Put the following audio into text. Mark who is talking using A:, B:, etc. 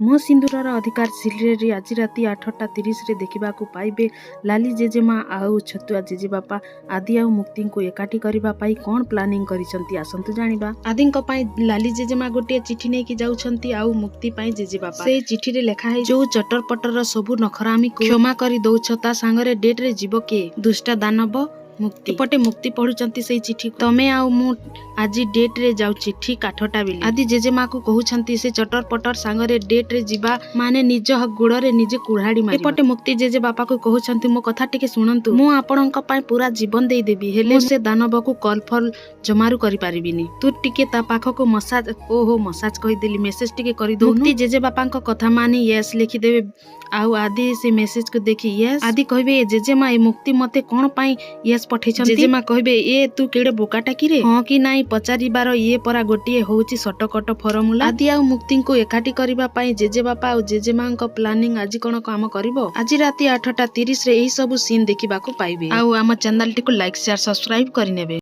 A: ମୋ ସିନ୍ଦୁରର ଅଧିକାର ସିରିଏଲରେ ଆଜି ରାତି 8:30ରେ ଦେଖିବାକୁ ପାଇବେ ଲାଲି ଜେଜେମା ଆଉ ଛତୁଆ ଜେଜେବାପା ଆଦି ଆଉ ମୁକ୍ତିଙ୍କୁ ଏକାଠି କରିବା ପାଇଁ କ'ଣ ପ୍ଲାନିଂ କରିଛନ୍ତି, ଆସନ୍ତୁ ଜାଣିବା। ଆଦିଙ୍କ ପାଇଁ ଲାଲି ଜେଜେମା ଗୋଟିଏ ଚିଠି ନେଇକି ଯାଉଛନ୍ତି ଆଉ ମୁକ୍ତି ପାଇଁ ଜେଜେବାପା। ସେଇ ଚିଠିରେ ଲେଖା ହେଇ, ଯୋଉ ଚଟର ପଟର ସବୁ ନଖରାମିକୁ କ୍ଷମା କରି ଦଉଛ, ତା ସାଙ୍ଗରେ ଡେଟ୍ରେ ଯିବ କିଏ? ଦୁଷ୍ଟା ଦାନବ ମୁକ୍ତି। ଏପଟେ ମୁକ୍ତି ପଢୁଛନ୍ତି ସେଇ ଚିଠି, ତମେ ଆଉ ମୁଁ ଆଜି ଡେଟ୍ରେ ଯାଉଛି ଠିକ 8ଟା ବେଳେ। ଆଦି ଜେଜେମାକୁ କହୁଛନ୍ତି, ସେ ଚଟର ପଟର ସାଙ୍ଗରେ ଡେଟ୍ରେ ଯିବା ମାନେ ନିଜ ଗୋଡରେ ନିଜେ କୁଢାଡି ମାରିବା। ଏପଟେ ମୁକ୍ତି ଜେଜେ ବାପାକୁ କହୁଛନ୍ତି, ମୋ କଥା ଟିକେ ଶୁଣନ୍ତୁ, ମୁଁ ଆପଣଙ୍କ ପାଇଁ ପୁରା ଜୀବନ ଦେଇଦେବି, ହେଲେ ସେ ଦାନବକୁ କଲ୍ ଫଲ୍ ଜମାରୁ କରିପାରିବିନି। ତୁ ଟିକେ ତା ପାଖକୁ ମସାଜ, ଓହୋ, ମସାଜ କହିଦେଲି, ମେସେଜ ଟିକେ କରିଦଉନୁ। ମୁକ୍ତି ଜେଜେ ବାପାଙ୍କ କଥା ମାନି ୟେସ୍ ଲେଖିଦେବେ ଆଉ ଆଦି ସେ ମେସେଜକୁ ଦେଖି ୟେସ୍। ଆଦି କହିବେ, ଏ ଜେଜେମା, ଏ ମୁକ୍ତି ମତେ କଣ ପାଇଁ ୟେସ୍ ପଠେଇଛନ୍ତି? ଜେଜେମା କହିବେ, ଏ ତୁ କେଡେ ବୋକାଟା କିରେ? ହଁ କି ନାଇଁ ପଚାରିବାର ଇଏ ପରା ଗୋଟିଏ ହଉଛି ସଟକଟ ଫର୍ମୁଲା। ଆଦି ଆଉ ମୁକ୍ତିଙ୍କୁ ଏକାଠି କରିବା ପାଇଁ ଜେଜେବାପା ଆଉ ଜେଜେମାଙ୍କ ପ୍ଲାନିଂ ଆଜି କଣ କାମ କରିବ? ଆଜି ରାତି 8:30ରେ ଏହି ସବୁ ସିନ୍ ଦେଖିବାକୁ ପାଇବେ। ଆଉ ଆମ ଚ୍ୟାନେଲଟିକୁ ଲାଇକ୍, ସେୟାର, ସବସ୍କ୍ରାଇବ କରିନେବେ।